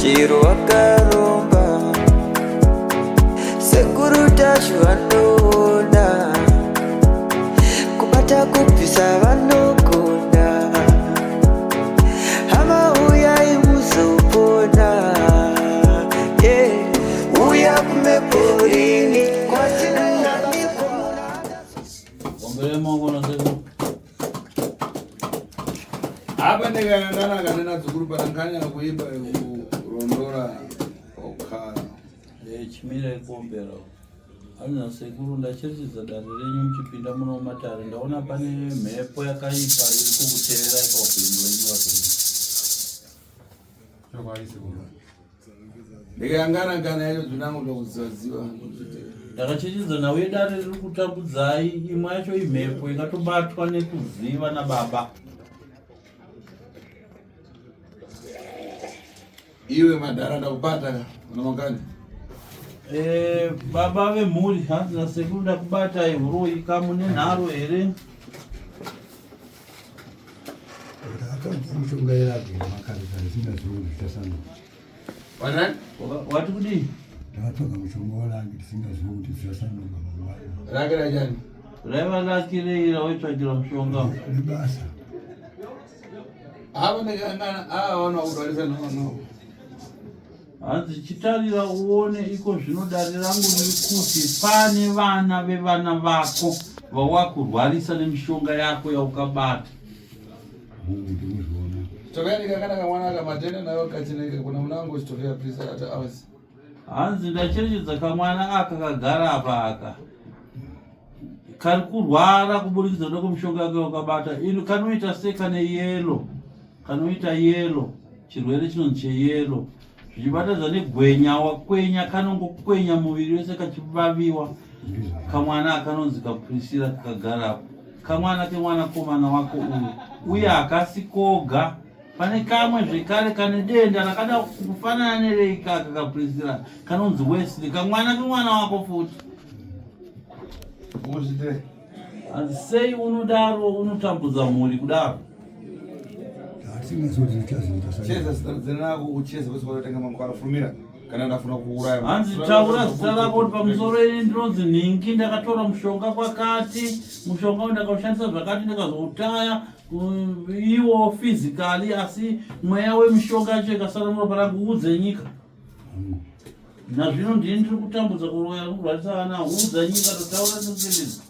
Chero wakaromba Sekuru Tashu vanoona Kubata kubvisa vanogona Hama uyai muzopona yeah. Uya kumeporini Ombere maoko nasekuru. Apa ndikayangana kanena dzukuru pananganya kuimba kurondora okhala. Eh, chimira ikuombera. Hanzi nasekuru ndacherechedza dare renyu muchipinda muno mumatare ndaona pane mhepo yakaipa iri kukuteverai paupenyu hwenyu vapenyu. Chokwadi sekuru. Ndikayangana ngana yacho zvinangu ndokuzivaziva. Ndakachenjedza nhau yedare riri kutambudzai, imwe yacho imhepo ingatobatwa nekuziva nababa. Iwe madhara ndakubata ka una mangani? Eh, baba vemhuri hanzi nasekuru ndakubatai huroyi kamune nharo here? Wanani? Wati kudii? Ndakatsvaga mushonga walangi tisingazivi kuti zvichasanduka mangwana. Rake rachani? Raiva laki rei rawaitsvagira mushonga? Rebasa. Ava ndakangana ava vanhu vakurwarisa no no. Hanzi chitarira uone iko zvino dare rangu riri kuti pane vana vevana vako vawakurwarisa nemishonga yako yaukabata. Mungu ndinozviona. Tokaya ndikakana kamwana aka matenda nayo kachineke kuna munango chitokaya please ata hours. Hanzi ndacherechedza kamwana aka kagara apa aka kari kurwara kuburikidza nekumishonga yako yaukabata ino kanoita sekane yelo kanoita yelo chirwere chinonzi cheyelo zvichibatadza negwenya wakwenya kanongokwenya muviri wese kachivaviwa kamwana akanonzi kaprisira kakagarapo kamwana kemwanakomana wako uyu uye hakasi koga pane kamwe zvekare kane denda rakada kufanana nereikaka kaprisira kanonzi wesley kamwana kemwana wako futi Hanzi sei unodaro unotambudza mhuri kudaro? Hanzi taura zita rako kuti pamusoro ini ndinonzi nhingi ndakatora mushonga kwakati mushonga uyu ndakaushandisa zvakati ndikazoutaya iwo physically asi mweya wemishonga yacho ikasara muropa rangu uudze nyika. Nazvino ndini ndiri kutambudza kuroya kurwarisa vana udza nyika totaura nekuchembedza.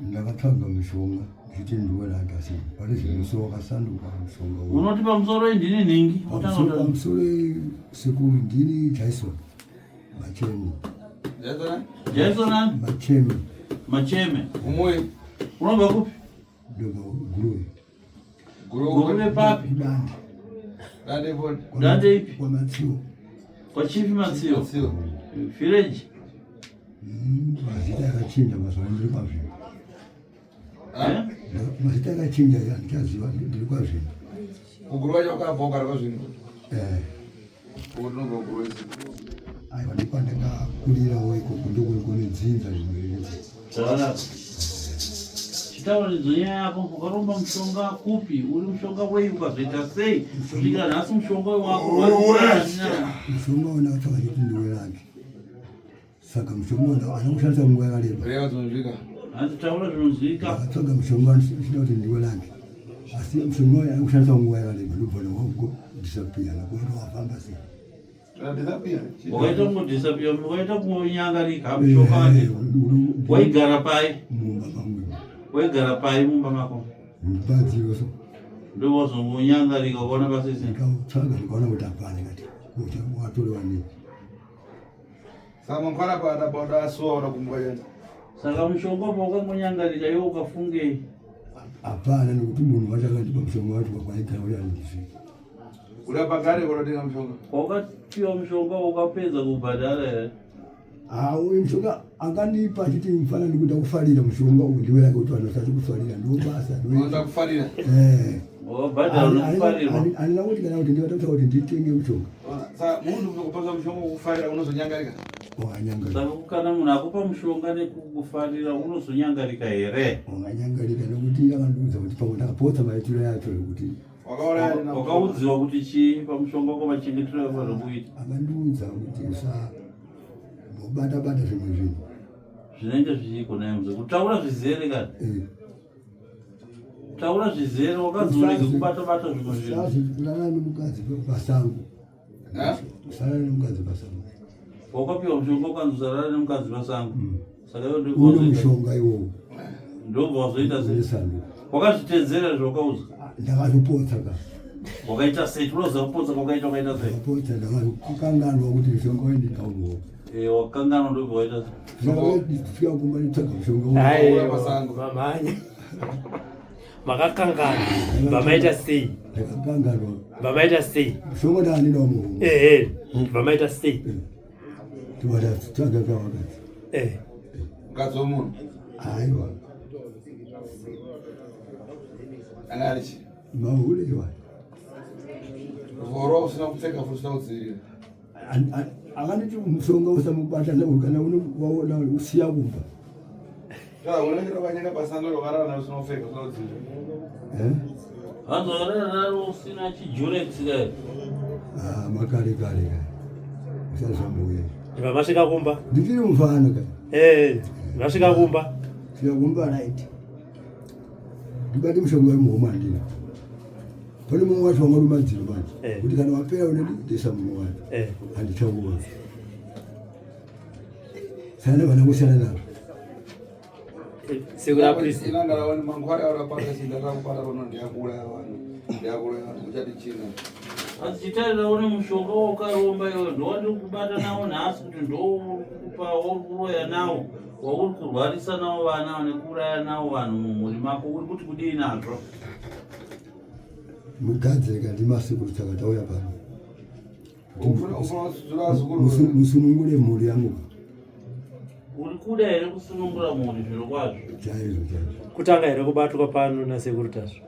Ndakatsvaga mushonga ndichiti ndiwe lake asi pane zvimusi wakasanduka mushonga uyu. Unoti pamusoro ndini nhingi. Pamusoro sekuru ndini Jason Macheme. Jason? Jason ani? Macheme. Macheme. Umwe. Unobva kupi? Ndobva Guruve. Guruve papi? Dande. Dande ipi? Dande ipi? KwaMatsiyo. KwaChief Matsiyo. Village. Mazita akachinja mazuva ndiri kwazvino. Eh? Mazita akachinja handichaziva ndiri kwazvino. Kuguru wacho wakabva ugara kwazvino? Eh. Unobva Guruve. Aiwa ndipo ndakakurirawo ikoko ndokune dzinza zvimwe izvi. Zvakanaka. Chitaura nyaya yako, wakaromba mushonga kupi? Uri mushonga wei ukazoita sei? Kusvikira nhasi mushonga uyu wako Mushonga uyu ndakatsvaka chiti ndiwe lake. Saka mushonga uyu ana kushandisa nguva yakareba. Reva zvinonzwika. Hanzi taura zvinonzwika. Ndakatsvaga mushonga ndichida kuti ndiwe lake. Asi mushonga uyu ana kushandisa nguva yakareba ndobva ndawako disappear nakuenda wafamba sei. Wakaita kungodisappear, wakaita kungonyangarika mushonga wake. Waigara pai? Mumba mangu. Waigara pai mumba mako? Mupadziro so. Ndipo wazongonyangarika ukaona pasisi. Ndikatsvaga ndikaona kuti hapana ndikati kuti watorewa nei. Saka mangwana paada bauda asuwa uda kumuka chani. Saka mushonga paukangonyangarika iwe ukafungei? Hapana nekuti munhu wacho akandipa mushonga wacho kwaigara uya ndizvi. Uda pagare kunotenga mushonga. Wakapiwa mushonga ukapedza kubhadhara here? Ah, uyu mushonga akandipa achiti mfana ndikuda kufarira mushonga uyu ndiwe rake kuti vanhu vasati kufarira ndobasa Unoda kufarira. eh Wabhadhara unokufarirwa. andina kuti kana kuti ndikataura kuti nditenge mushonga Saka munhu unokupa mushonga wokufarira unozonyangarika. wakanyangarika Saka kana munhu akupa mushonga nekukufarira unozonyangarika here? wakanyangarika nekuti akandiudza kuti pamwe ndakapotsa maitiro yacho ekuti Wakauraya nina Wakaudziwa kuti chii pamushonga wako machengetero aifanira kuita? Akandiudza kuti usambobata bata zvimwe zvinhu. Zvinenge zvichiko naye mzee. Kutaura zvizere kani. Eh. Taura zvizere wakanzi urege kubata bata zvimwe zvinhu. Usazi kurara nemukadzi pasango. Eh? Usarara nemukadzi pasango. Wakapiwa mushonga ukanzi usarara nemukadzi pasango. Saka iwe Une ndobva mushonga iwowo. ndobva wazoita sei? Nesando. Wakazvitedzera zvawakaudzwa. Ndakazopotsa ka. Wakaita sei? Tinoziva kupotsa kwakaita wakaita sei? Ndakapotsa ndakakanganwa kuti mushonga waindi ndaunowo. Eh, wakanganwa ndobva waita sei? Ndakasvika kumba nditsvaga mushonga uwo. Aiwa. pasango. Mamhanya. Makakangana. Vamaita sei? Ndakakanganwa. Vamaita sei? Mushonga ndaaninawo muhomwe. Ehe. Vamaita sei? Tibata tsvaga kawakadzi. Eh. Mukadzi wemunhu Aiwa. anga ari chii? Mahure iwayo. Vhoro usina kupfeka futi usina kudzivirira. Akanditi mushonga usamubata kana waona usiya kumba. Kana unenge wakanyeka pasango wakarara naye usina kupfeka usina kudzivirira. Eh? Hanzi wakarara naro usina chijurex kai. Ah, makare kare kare. Usazvambuya. Vamasvika kumba. Ndichiri mufana kare. Eh. Vasvika kumba. Svika kumba right. Ndibate mushonga wemuhomwe handina. Pane mumwe wacho wanga uri madziro manje. Eh. Kuti kana wapera unodi ndisa mumwe wacho. Eh. Handichakuona. Sana vana kusiyana navo. Sekuru please. Inangara wani mangwari aurapata chinda rakupata pano ndiyakuuraya vanhu. Ndiyakuuraya vanhu uchati china. Asi chitarira une mushonga wakaromba iwe ndowandiri kubata nawo nhasi kuti ndouri kupa wauri kuroya nawo wauri kurwarisa nawo vana nekuuraya nawo vanhu mumhuri mako uri kuti kudii nazvo? Mugadzire ndimasekuru saka tauya pano. Ufuna ufuna kusudzura vazukuru. Musunungure mhuri yangu. Uri kuda here kusunungura mhuri zviro kwazvo? Chaizvo chaizvo. Kutanga here kubatwa pano nasekuru Tasvu?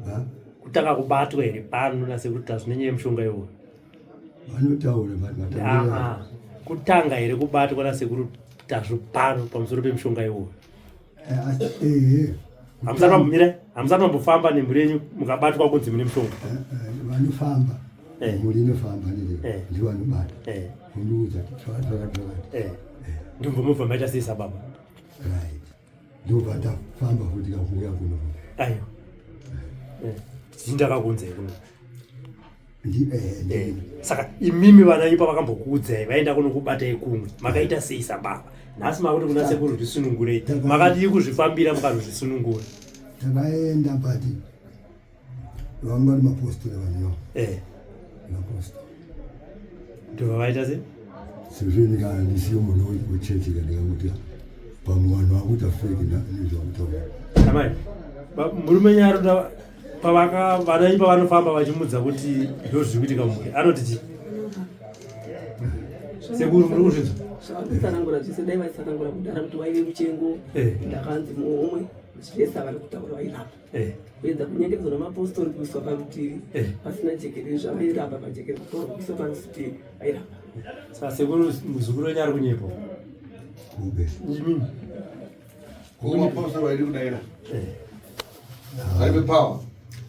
Ha? Kutanga kubatwa here pano nasekuru Tasvu nenyaya yemushonga iwoyo? Vanotaura vanhu vatambira. Ah, kutanga here kubatwa nasekuru Tasvu pano pamusoro pemushonga iwoyo? Ehe. Hamusati mambomira, hamusati mambofamba nemhuri yenyu mukabatwa kunzi mune mushonga. Vanofamba. Eh. Mhuri inofamba ndizvo. Eh. Ndivo vanobata. Eh. Kundiudza zvakati zvakati zvakati. Eh. Ndobva mobva maita sei sababa? Right. Ndobva ndafamba futi kakuuya kuno. Aiwa. Eh. Ndakakunzai kuno. Ndi Eh. Saka imimi vana ipa vakambokuudzai vaenda kunokubatai kumwe makaita sei sababa? Nhasi makuti kuna sekuru zvisunungurei. Makadii kuzvifambira mukazvisunungura? Takaenda but vanga vari mapostori vanhu ivavo. Eh. Mapostori. Ndobva vaita sei? Sezvo ini kana ndisiyo munhu wechechi kana ndikakuti pamwe vanhu vakuita fake nezvakutaura. Amai, murume nyaruda pavaka vana ipa vanofamba vachimudza kuti ndo zviri kuitika mumhuri anoti chii? Sekuru muri kuzvinzwa? Zvavakutsanangura zvese dai vaitsanangura kudhara kuti waive muchengo Eh. ndakanzi muhomwe zvese havari kutaura vairapa Eh. kuedza kunyengedzwa namapostori kuiswa parutivi Eh. pasina jekerere zvavairapa pajekerere kutorwa kuiswa parutivi vairapa Saka sekuru muzukuru wenyu ari kunyepa. Kube. Imimi. Kumapostori vaidi kudaira. Eh. Varipe power.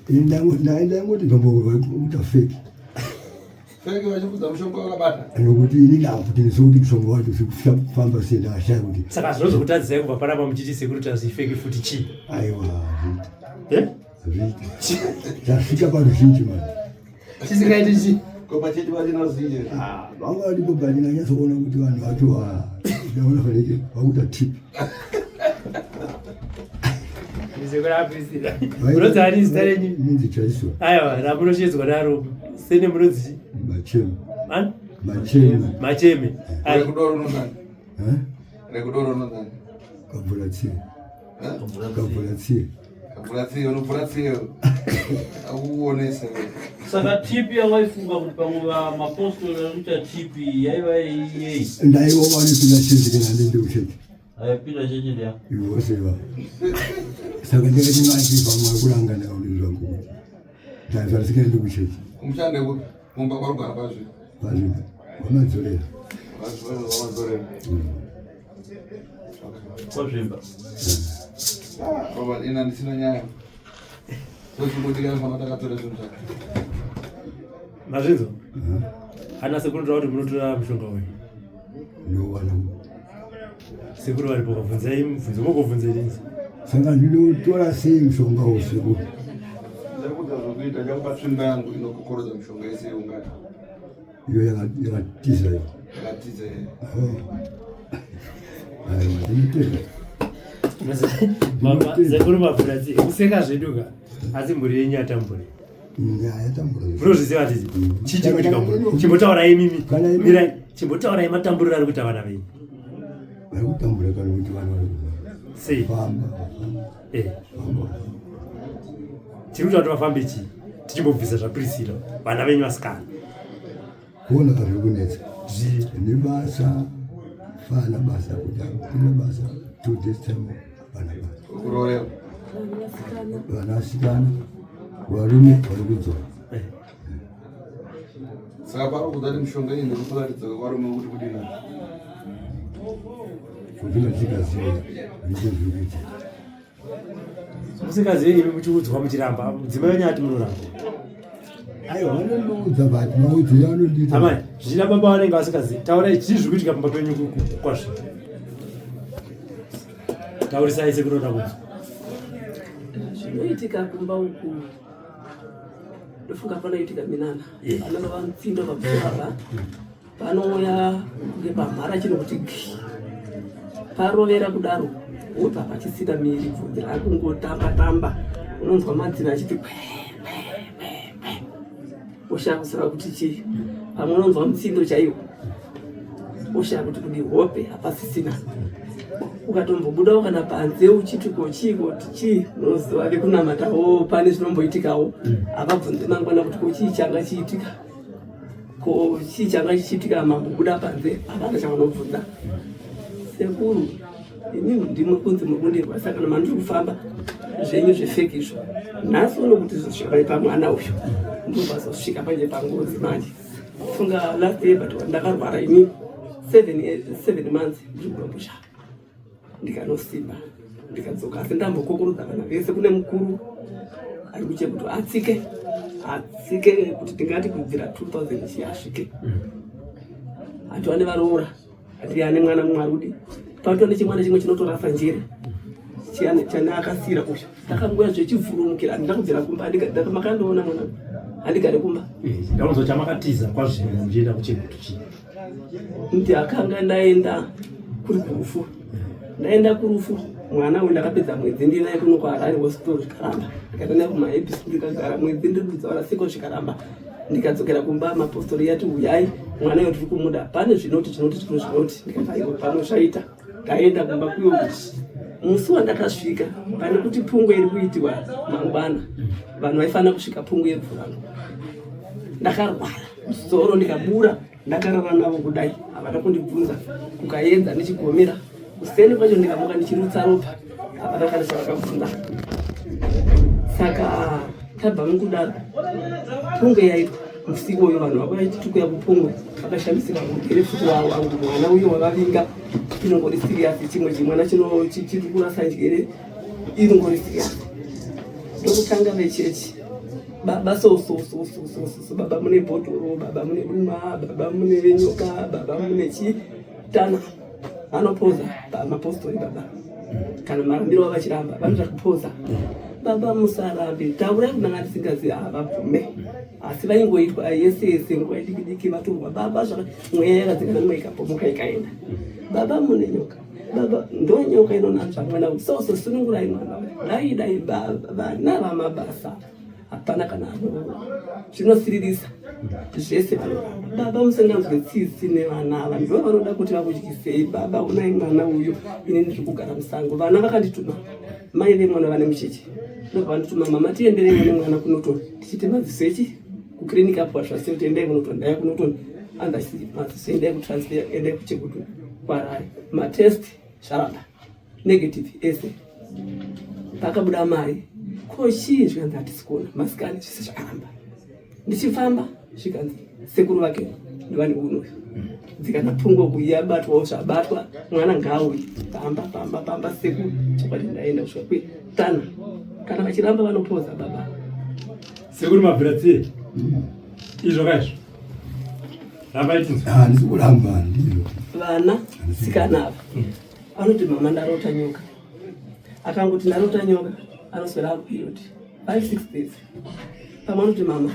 Ini ndaingoti ndombokuita fake. Fake vachikudza mushonga wakabata. Nokuti ini ndakuti ndisokuti mushonga wacho zvikufamba sei ndakashaya kuti Saka zvinozokutadzisai kubva panapa muchiti sekuru tazvifeki futi chii? aiwa hazviiti. Eh? Hazviiti. Tasvika paruzhinji manje. Chisingaiti chii? Ko pachechi vachina uzinje. Vanga varipo but ndanyatsoona kuti vanhu vacho ndaona fanike vakuita tip. Sekuru aprisira. Munonzi ani zita renyu? Inonzi Chaiswa. Aiwa, ramunoshedzwa naro. Sene munonzi Macheme. Ani? Macheme. Macheme. Aiwa. Rekudoro unonzani? Eh? Rekudoro unonzani? Kabvura tsiye. Eh? Kabvura tsiye. Kabvura tsiye, unobvura tsiye. Akukuonesa. Saka tipi yawaifunga kuti pamwe vamapostori vari kuita tipi yaiva yei? Ndaivo vanopinda chechi kana ndiende kuchechi. Aipinda chechi ndiya. Vose ivavo. Saka ndakati manje pamwe vari kurangana zvangu kuti ndazvasikaendi kuchechi. Kumushande kupi? Kumba kwarugara pazvi. Pazvi kwamadzorera. Vamadzorera. Kwazvimba. Ah, Robert, ina ndisina nyaya. Tochimbotika fana takatora zvinhu zvake. Mazvinzwa? Ana sekuru ndoda kuti munotora mushonga uyu. Ndowana. Sekuru varipo kavhunzai mubvunzo mokuvhunzai rinzi. Saka ndinotora sei mushonga uyu sekuru? Ndakuudza zvokuita, ndakupa tsvimbo yangu inokokorodza mishonga yese yeungano. Iyo yakatiza iyo. Yakatiza iyo. Aiwa, ndinotenda. Sekuru mavhura kuseka zvedu ka asi mhuri yenyu yatambura. Yatambura. Munozviziva titi chii chiri kuitika mhuri? Chimbotaurai imimi. Mirai, chimbotaurai matamburiro ari kuita vana venyu. Vari kutambura kana kuti vana vari Sei? kufamba. Eh. Tiri kuita kuti vafambe chii? Tichimbobvisa zvaPriscilla vana venyu vasikana. Kuona kazviri kunetsa. Zvii? Nebasa, fana basa kuti hakuna basa 2 days time hapana basa. Kurorewa. Vanasikana, varume vari kudzora. Eh. Saka pari kuda kuti mishonga iyi ndikuratidza varume kuti kudini. Kuti tikaziva ndizvo zviri kuitika. Musikazive imi muchiudzwa muchiramba mudzimai wenyu ati munoramba. Aiwa, vanondiudza but maudziro anondiita. Amai, zvichida baba vanenge vasingazivi. Taurai chii zviri kuitika pamba penyu kwazvo. Taurisai sekuru ndoda kunzwa. Zvinoitika kumba uku ndofunga panoitika minana. Vana baba mutsindo pamusoro apa panouya kunge pamhara chino kuti gi parovera kudaro wobva pachisina miri bvudzi rakungotamba tamba unonzwa madziro achiti kwe kwe kwe kwe woshaya kuziva kuti chii. Pamwe unonzwa mutsindo chaiwo woshaya kuti kudi hope hapasisina. Ukatombobudawo kana panze uchiti ko chii ko chii unoziva vekunamatawo pane zvinomboitikawo havabvunze mangwana kuti ko chii changa chiitika ko chii changa chichiitika mambobuda panze hapana chavanobvunza. Sekuru inini ndimwe kunzi muri kundirwasa kana mandiri kufamba zvenyu zvefeki izvo nhasi uno kuti zvisvika pamwana uyu ndobazosvika panje pangozi manje funga last year but ndakarwara ini 7 months ndiri kudomboshava ndikanosimba ndikadzoka asi ndambokokorodza vana vese kune mukuru ari kuchekuti atsike atsike kuti tingati kubvira 2000 chi asvike hatiwane varoora hati ane mwana mumwe arudi patwa nechimwana chimwe chinotorasa njere chane akasira uyu ndakanguya zvechivhurumukira handina kubvira kumba makandiona mwana handigare kumba. Ndaunzwa chamakatiza kwazvino muchienda kuchegutu chii? Ndakanga ndaenda kuri kurufu ndaenda kurufu mwana uyu ndakapedza mwedzi ndinaye kuno kuHarare Hospital zvikaramba ndikaenda naye kumahebis ndikagara mwedzi ndiri kudzaura siko zvikaramba ndikadzokera kumba mapostori yati uyai mwana uyu tiri kumuda pane zvinoti zvinoti zvinoti zvinoti ndikati aiwa pamwe zvaita ndaenda kumba kuyo musi wandakasvika pane kuti pungwe iri kuitiwa mangwana vanhu vaifanira kusvika pungwe yebvurangu ndakarwara musoro ndikabura ndakarara navo kudai havana kundibvunza kukaedza ndichigomera kuseni kwacho ndikamuka ndichirutsa ropa havana kana chavakabvunza. Saka tabva mukudaro pungwe yaitwa musi iwoyo vanhu vakuya tikuya kupungwe vakashamisika mugere futi wangu mwana uyo wavavinga inongori siriyasi chimwe chimwana chiri kurasa njere inongori siriyasi ndokutanga vechechi baba so so so so so so so baba mune bhodhoro baba mune duma baba mune venyoka baba mune chitana vanopoza mapostori baba kana marambiro vavachiramba vanoita kupoza baba musarambe taurai kunanga tisingazivi havabvume asi vaingoitwa yese yese nguva idiki diki vatorwa baba zvaka mweya yakadzikana mweya ikapomoka ikaenda baba mune nyoka baba ndo nyoka inonanzva mwana uyu so so sunungurai mwana uyu dai dai vana vamabasa hapana kana zvinosiririsa zvese vanoramba baba musanganzwe tsitsi nevana ava ndivo vanoda kuti vakudyisei baba unai mwana uyu ini ndiri kugara musango vana vakandituma mai vemwana vane mucheche ndobva vandituma mama tienderei nemwana kunotori tichiti madziso echi kukiriniki apo zvase kuti endai kunotori ndaya kunotori anzi madziso endai kutransfer endai kuchekutu kwarari matest zvaramba negative ese pakabuda mari ko chii zvikanzi hatisi kuona masikani zvese zvakaramba ndichifamba zvikanzi sekuru vake ndivane unoyu dzikana pfungwa kuyabatwawo zvabatwa mwana ngaauye pamba pamba pamba sekuru chokwadi ndaenda kusvika kwetana kana vachiramba vanopoza baba Sekuru mabvira tsiye. Izvo kaizvo. Ramba itinzwa. Handisi kuramba ndizvo. Vana sikana ava vanoti mama ndarota nyoka. Akangoti ndarota nyoka anoswera akuperiod 5 6 days. Pamwe anoti mama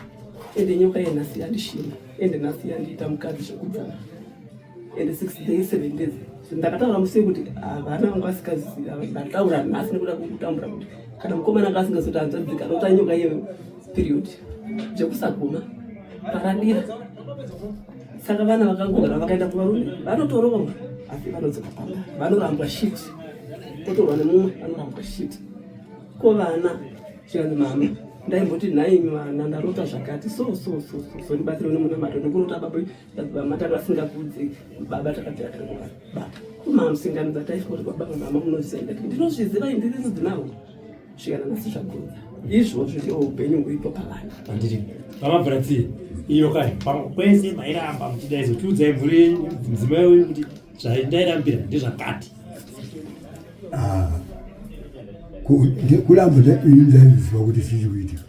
ende nyoka yenhasi yandishina ende nhasi yandiita mukadzi zvekubvuma ende 6 days 7 days. Ndakataura musi kuti vana vangu vasikazivi ndataura nhasi nekuda kwekutambura kuti kana mukomana anga asingazoti hanzvadzi karota nyoka yeperiod zvekusaguma paradira saka vana vakangogara vakaenda kuvarume vanotoroorwa asi vanodzoka pamba vanorambwa shit otorwa nemumwe vanorambwa shit ko vana zvikanzi mama ndaimboti nhaimi vana ndarota zvakati so so so so so ndibatsire nemunamato nekurota baba mama takasingakudzi baba takabvira kare kuvabata kumamusinganidza taifa kuti baba mama munoziva ndati ndinozviziva indiri rudzi nawo svika nanhasi zvagudza izvozvo ndiwo upenyu huripo pavana handiti vamabvura tsiye iyo kai pamwe kwese mairamba muchidaidzo tiudzai mhuri yenyu mudzimai wenyu kuti zvaindairambira ndezvakati ah, kuramba ndaiziva kuti chii kuitika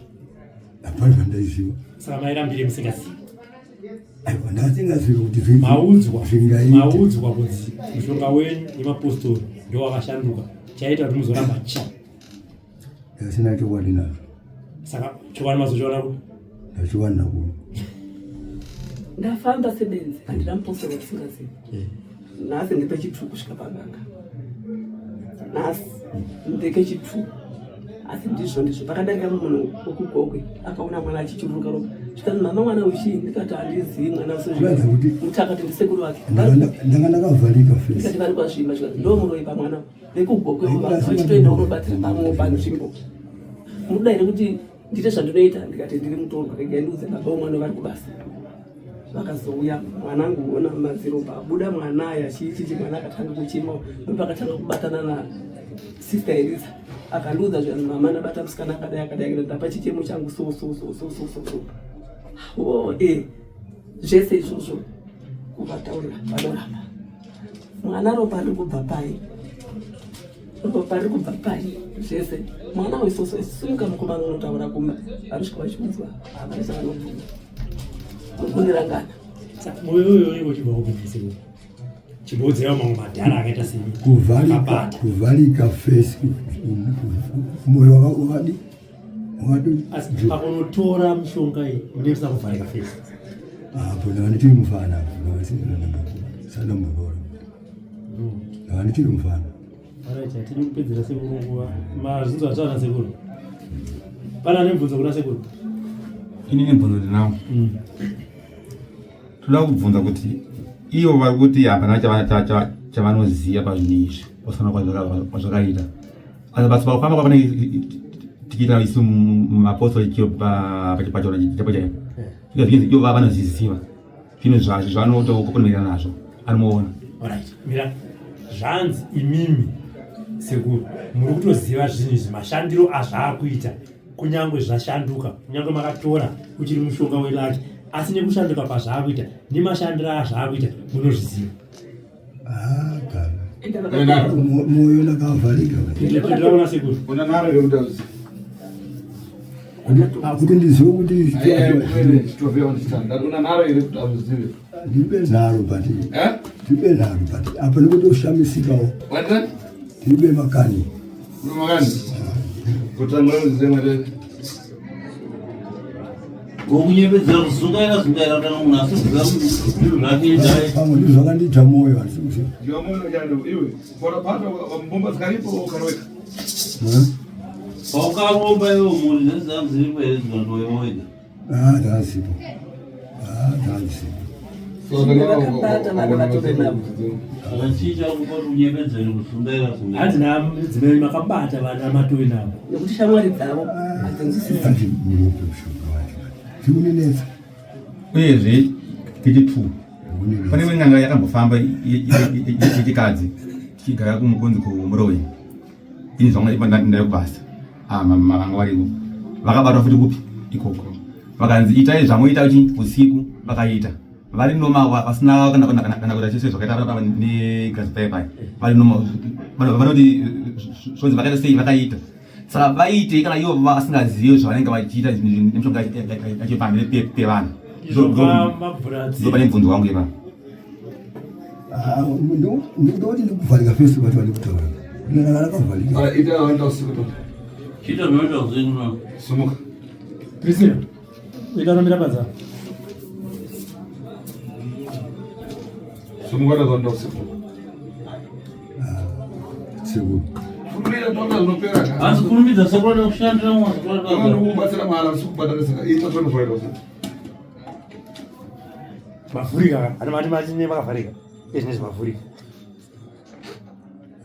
hapana zvandaiziva saka mairambire musingazivi Aiwa ndasingazivi kuti maudzwa zvingaita. Maudzwa kunzi mushonga wenyu nemapostori ndo wakashanduka chaita kuti muzoramba cha. Ndasina chokwadi nazvo. Saka chokwadi mazochiwana ku? Ndachiwana kuno. Ndafamba sebenzi handina mupostori wandisingazivi. Eh. Nhasi ndepechitwo kusvika paganga. Nhasi ndekechitwo asi ndizvo ndizvo pakadarika munhu wekugogwe akaona mwana achichururuka ropa zvikanzi mama mwana uchii ndikati handizivi mwana muti akati ndisekuru vake ndanga ndakavharika ndikati vari kwazvimba zvikanzi ndo muroyi pamwana vekugogwe vachitoenda unobatsira pamwe panzvimbo munoda here kuti ndiite zvandinoita ndikati ndiri mutorwa regai ndiudze baba vomwana vari kubasa vakazouya mwanangu ona maziropa abuda mwana aya chiichichi mwana akatanga kuchema ndopakatanga kubatana na sister Eliza akandiudza zvanzi mama ndabata musikana akadai akadai akadai ndapa chichemo changu so so so so so so so oh eh zvese izvozvo kuvataurira vanoramba mwana ropa riri kubva pai ropa riri kubva pai zvese mwana wesoso simuka mukomana unotaura kumba vanosvika vachiudzwa havana chavanobvuma mukundirangana moyo uyo unenge uchibva kupi nhasi chimboudzewo mamwe madhara akaita semi kuvharika kuvharika face moyo wakadi wakadi asi pakunotora mishonga iyi unenge usina kuvharika face apo ndanga ndichiri mufana sandombotora ndanga ndichiri mufana Alright, hatidi kupedzera sekuru nguva. Mazvinzwa zvataura sekuru. Pana ane mubvunzo kuna sekuru? Ini nemubvunzo ndinawo. Toda kubvunza kuti ivo vari kuti hapana chavanoziva pazvinhu izvi pasana kwazvakaita. Asi basi pakufamba kwavanenge tichiita isu mumapostori chiro pachona chapo chaipo. Zvinhu ivo vanozviziva. Zvinhu zvazvo zvanotokokonomera nazvo anomuona. Alright, mira zvanzi imimi sekuru muri kutoziva zvinhu izvi mashandiro azvaakuita kunyange zvashanduka kunyange makatora uchiri mushonga welaki asi nekushanduka kwazvaakuita nemashandiro azvaakuita munozviziva ah, moyo ndakavharika ndiraona sekuru kuti ndizive kuti ndibe nharo but ndibe nharo but apa nekutoshamisikawo ndibe makani Ngokunyepedzera kuzungaira zungaira kutanga munhu asiziva zvinhu zvake pamwe ndizvo zvakandiita mwoyo handisi kuziva Paukaromba iwe mhuri dzese dzanga dziripo here dzikandouya wega? Ah, dzanga Ah, dzanga Vakabata vana vatove navo. Saka chii chakupa kuti unyepedzere kuzungaira zungaira? Hanzi namudzimai makabata vana matove navo. Nekuti shamwari dzavo hadzinzwisisi. Ati murope mushonga wacho. Zvikunenetsa. Uyezve kechi2 pane imwe n'anga yakambofamba yechikadzi tichigara kumukonzi kumuroyi ini zvangu ndaiva kubasa ah, mama vanga variko vakabatwa futi kupi ikoko vakanzi itai zvamoita chi usiku vakaita vari noma vasina kana kuita chese zvakaita negazi pai pai vari noma vanoti zvonzi vakaita sei vakaita Saka vaitei kana ivo vasingazivi zvavanenge vachiita nemishonga yacho pamberi pevanhu? Ndopane mubvunzo wangu ipapo. Ah, ndoti ndikuvharika fesi vacho vandikutaura rakavharika. Ita waenda usiku to. Chita zvinoita usiku no. Sumuka. Priscilla, ita nomira panza. Sumuka ndazoenda usiku. Sekuru. Kurumira tonga zvinopera. Hanzi kurumidza sekuru anoda kushandira mwana sekuru anoda. Ndikubatsira mahara usiku kubhadharisa. Ita zvinofaira usiku. Mavhurika ana mati mati ne makavharika. Izvi nezvi mavhurika.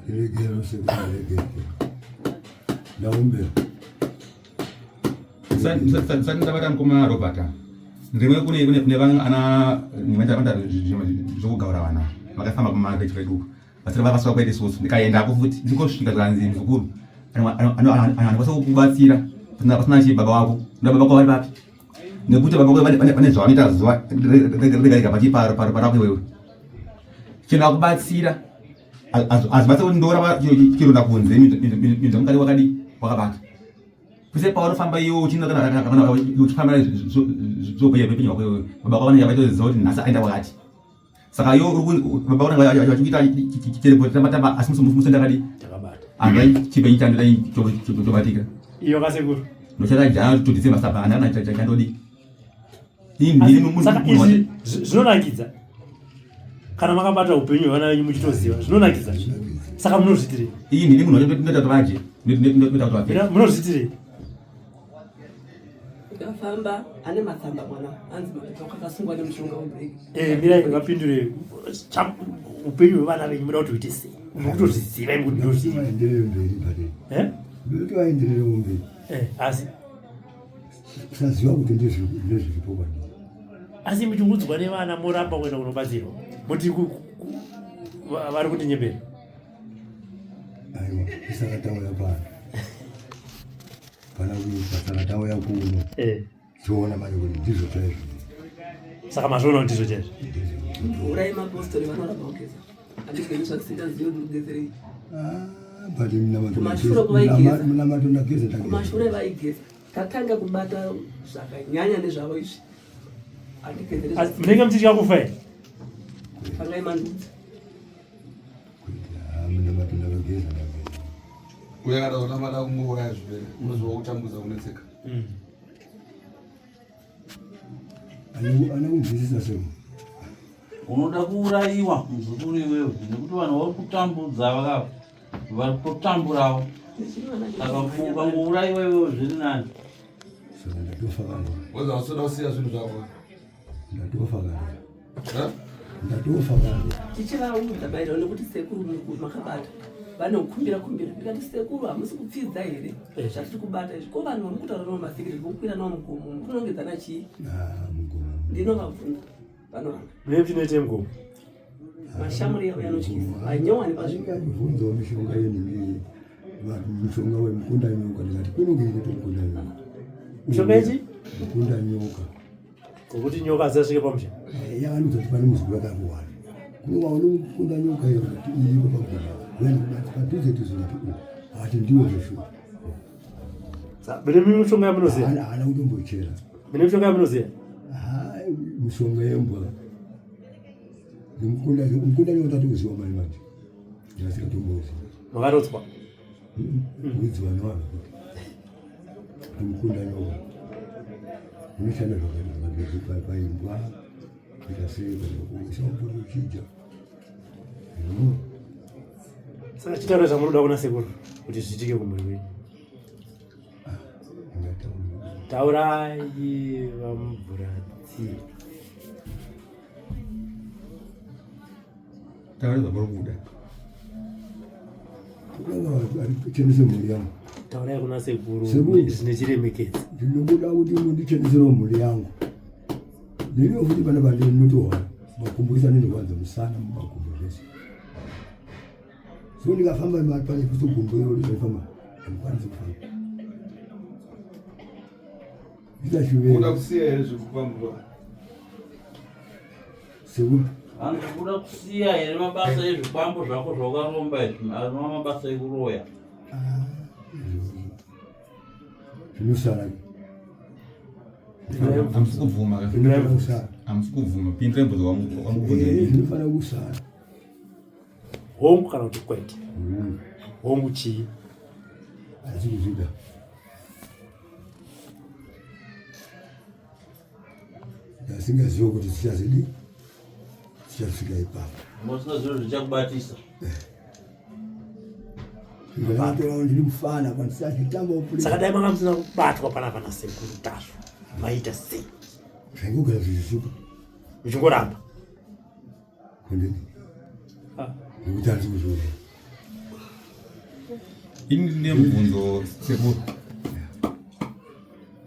Regero sekuru regero. Ndaombera. Sati ndabata mukoma Robert. Ndimwe kune kune kune vamwe ana nimeta zvokugaura vana vakafamba kumarket kwedu uku. Vasiri vavaswa kwete isusu ndikaendako futi ndikosvika zvikanzi muzukuru anokwanisa kukubatsira pasina pasina chi baba wako nda baba wako vari papi nekuti baba wako vane zvavanoita zuva rega rega pachiparo paro parako iwewe chino akubatsira azvibatse kuti ndorapa chironda kunze minzwa mukati wakadii wakabata pese paunofamba iwe uchinda kana uchifamba zvokuya pepenyu wako iwewe baba wako vanenge vaitoziva kuti nhasi aenda kwakati saka yo baba vanenge vachiita chitelepoti tamba tamba asi musi ndakadii andai chipenyu chandodai chobatika iyo kasekuru ndochada jana to December saka andana chandodii saka izvi zvinonakidza kana makabata upenyu hwevana venyu muchitoziva zvinonakidza saka munozviitirei iyi ndini munhu ndoita kuti vaje ndoita kuti vapfeke munozviitirei Ndafamba ane matsamba mwana anzi mapepa akasungwa nemushonga webreak. Eh, mirai vapindure upenyu hwevana venyu muda kuti huite sei mukutozviziva imi kuti ndozviziva Vaenderere mberi but Eh? ndoti vaenderere mberi. Eh, asi Kusaziva kuti ndezviripo kwandiri. Asi muchiudzwa nevana moramba kuenda kunobatsirwa moti vari kundinyepera. Aiwa, isaka tauya pano. Pana kuita saka tauya kuno. Eh. Tiona manje kuti ndizvo chaizvo. Saka mazviona kuti ndizvo chaizvo. Urai mapostori vanoramba kugeza. Handigezi zvatisingazii kuti mugezerei. Ah, but munamato Kumashure kuvaigeza. munamato ndageza ndageza. Kumashure vaigeza. Tatanga kubata zvakanyanya nezvavo izvi. Handigezeri Asi munenge muchitya kufa here? Pangai mandudza. Ah, munamato ndakageza ndageza. Uye kana unamada kungouraya zvipere unoziva kutambudza kunetseka. Ana kunzwisisa sei? Unoda kuurayiwa muzukuru iwewe nekuti vanhu vari kutambudza vakafa vari kutamburawo saka ukangourayiwa iwewe zviri nani. Saka ndatofa kare. Woza usoda kusiya zvinhu zvako. Ndatofa kare. Eh? Ndatofa kare. Tichivaudza maererano nekuti sekuru makabata vanokumbira kumbira ndikati sekuru hamusi kupfidza here zvatiri kubata izvi ko vanhu vamuri kutaura navo masikiri vokukwira navo mugomo mukunongedzana chii Ah, mugomo. ndinovabvunza vanoramba Mune muchinoita mugomo. mashamuri yavo yanotyisa vanyowani pazvimbo Andibvunzawo mishonga yenhingi mishonga wemukunda nyoka ndikati kunenge iripo mukunda nyoka. Mishonga yechi? Mukunda nyoka. Ngokuti nyoka dzasvike pamusha. Eh, yavanodza kuti pane muzukuru akakuwana. Kuno waona mukunda nyoka iyo kuti iripo pagomo. Uyani padhuze dhuze ndati uyu. Ati ndiwo zveshuwa. Mune mishonga yamunoziva? Haana kutombochera. Mune mishonga yamunoziva? Hai, mishonga yembwa. Nemukunda mukunda nyoka ndatoziva manje manje. Ndasikatomboziva. Makarotswa. Kuudziwa nevanhu kuti ndimukunda nyoka. Unoshanda zvakanaka paimbwa kuita sei kana kuisa mvura uchidya. Saka chitaura zvamunoda kuna sekuru kuti zviitike kumhuri kwenyu. Taurai vamubvuratsi. Taura zvamuri kuda. Chenese mhuri yangu. Taurai kuna sekuru Sekuru. zvine chiremekedzo. Ndinobuda kuti mundichenesere mhuri yangu. Ndino futi pana pandinotohwa makumbo ese anondikwadza musana mumakumbo zvese. So ndikafamba pane kuso gumbo iro ndikafamba handikwanisi kufamba. Ndikashuvera. Unoda kusiya here zvekufamba? Sekuru. Vanhu kuda kusiya here mabasa ezvikwambo zvako zvaukaromba izvi anova mabasa ekuroya. Zvinosara. Hamusi kubvuma ka? Zvinofanira kusara. Hamusi kubvuma. Pindurai mubvunzo wangu wamubvunza. Eh, zvinofanira kusara. Hongu kana kuti kwete? Hongu chii? Asi kuzvida. Ndasingazive kuti dzichazidi dzichasvika ipapo. Musingazivi zvichakubatisa. Ndakatora ndiri mufana pandisachitamba upuri. Saka dai manga musina kubatwa panapa nasekuru Tasvu maita sei? Zvaingogara zvichishupa. Muchingoramba. Kundini. Ah. Nekuti handisi kuzviona. Ini ndine mubvunzo sekuru.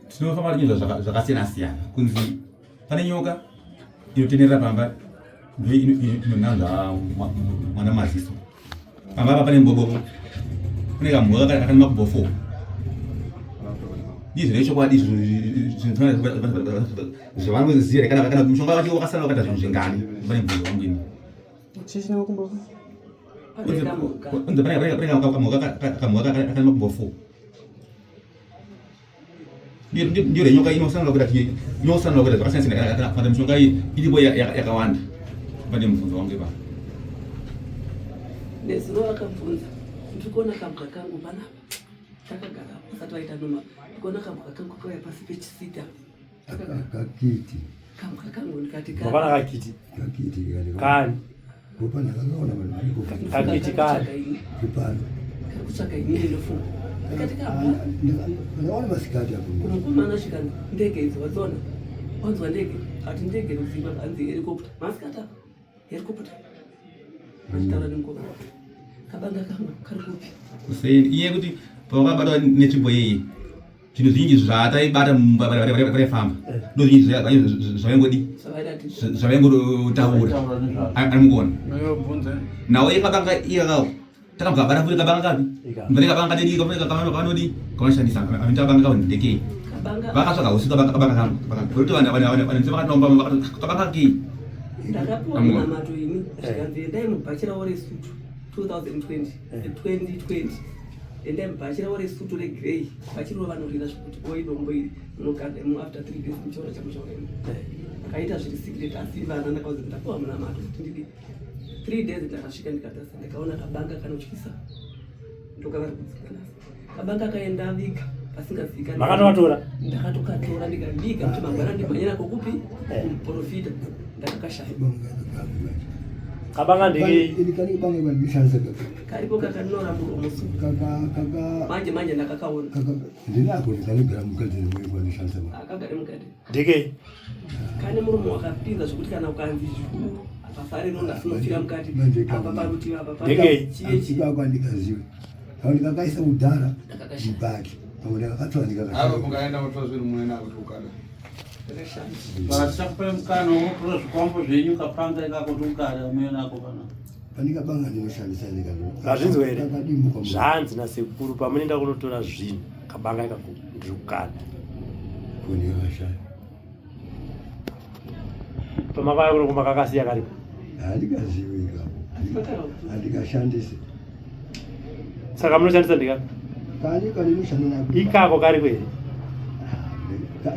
Tinofamba tichinzwa zvakasiyana siyana kunzi pane nyoka inotenderera pamba ndiyo inonanzva mwana maziso. Pamba apa pane mbobobo. Kune kamhuka kakane makumbo 4. Ndizvo zvechokwadi zvavanoziva kana kana mushonga wacho wakasara wakaita zvinhu zvingani. Pane mubvunzo wangu ini. Chii chine makumbo? Unzi pane kamhuka kakane makumbo 4. Ndiyo renyoka inosanura kuita inosanura kuita zvakasiyana siyana kana kana mishonga iyi iripo yakawanda. Pane mubvunzo wangu ipapo. Nezuro vakabvunza ndiri kuona kambwa kangu panapa takagara asati vaita noma ndikuona kambwa kangu kauya pasi pechisita Kakiti. Kambwa kangu ndikati Mapana kakiti. Kakiti kani. Kupana kakaona vanhu variko. Kakiti kani. Kupana. Kutsvaga inini ndofunga. Ndikati kambwa. Ndakaona masikati apo. Mukomana svika ndege idzi wadziona. Wanzwa ndege ati ndege rudzimba hanzi helicopter. Masikati apa. Helicopter. Achitaura nemukomana. Kabanga kangu kari kupi? Kuseni iye kuti pawakabatwa netsvimbo iyi zvinhu zvinji zvataibata mumba ndo zvinji zvavaingodi zvavaingotaura ari mukuona nawo ikabanga iyakawo takabva kabata futi kabanga kapi mbane kabanga kadedi kavanodi kavanoshandisa anoita kabanga kawo ndekei vakatsvaga usiku kabanga kangu kuti vanhu vakatomba kabanga kei ndakapiwa munamato ini zvikanzi endai mubhachi ravo resutu 2020 2020 endai mubhachi ravo resutu regrey bhachi riro vanorira zvekuti oi dombo iri munogada imo after 3 days muchaona chamuchaona imo akaita zviri secret asi vana ndakauza ndapiwa munamato kuti ndidi 3 days ndakasvika ndikatarisa ndikaona kabanga kanotyisa ndokavari kudzinga nasi kabanga kaenda viga pasingazivikanwi Makatovatora? Ndakatokatora ndikaviga kuti mangwana ndimhanye nako kupi kumuprofita ndakakashaya. Kabanga ndekei? Karipo kakanora muromo su. Manje manje ndakakaona. Ndinako ndikanogara mugadheni mwedu kwandishandisa. Akagare mugadheni. Ndekei? Kane muromo wakapinza zvekuti kana ukanzi zhuu apafare ronda sinopfira mukati apa parutivi apa Ndekei? chiye chiye. Ipapo andikaziwe. Pamwe ndikakaisa kudhara mubhaki. Pamwe ndakakatora Ava ndikakashaya. mungaenda kutora zvinhu munoenda kuti ukada. Saka tichakupai mukana wokutora zvikwambo zvenyu kapanga ikako tokugara muye nako panapa. Pandikabanga ndinoshandisa ndikazvo. Mazvinzwa here? Kakadimbuka muromo. Zvanzi nasekuru pamunoenda kunotora zvinhu kabanga ikako ndiri kukanda. Ko ndikakashaya. Pamakauya kuno kumakakasiya karipo. Handikaziwe ikako. Handikashandise. Saka munoshandisa ndika? Kani kaninoshanda nako. Ikako kariko here?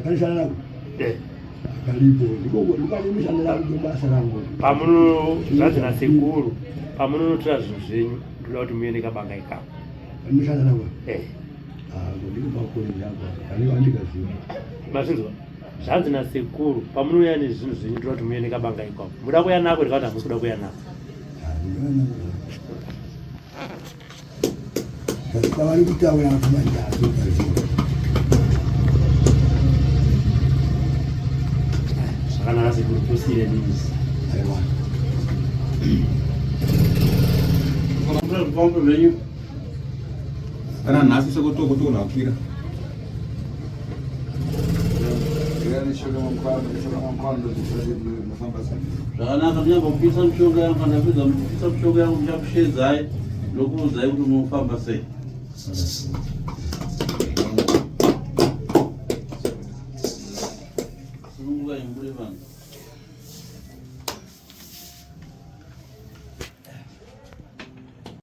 Kanishanda nako. Eh. Karipo. Ndiko ndikaninoshanda nako basa rangu. Pamuno zvanzi nasekuru pamunonotora zvinhu zvenyu ndoda kuti muende kabanga ikako. Kaninoshanda nako. Eh. Ah, ndiko pakoni ndako. Kani andikaziva. Mazvinzwa? Zvanzi nasekuru pamunouya nezvinhu zvenyu ndoda kuti muende kabanga ikako. Muda kuuya nako ndikati hamusi kuda kuuya nako. Pavari kutaura manje hazvikaziva. Zvakanaka sekuru tosiyire news. Aiwa. Kutora zvikwambo zvenyu. Kana nhasi sekutokutona kukwira. Zvakanaka ndinyambopisa mishonga yangu kana ndapedza kupisa mishonga yangu ndichakushedzai ndokuudzai kuti munofamba sei.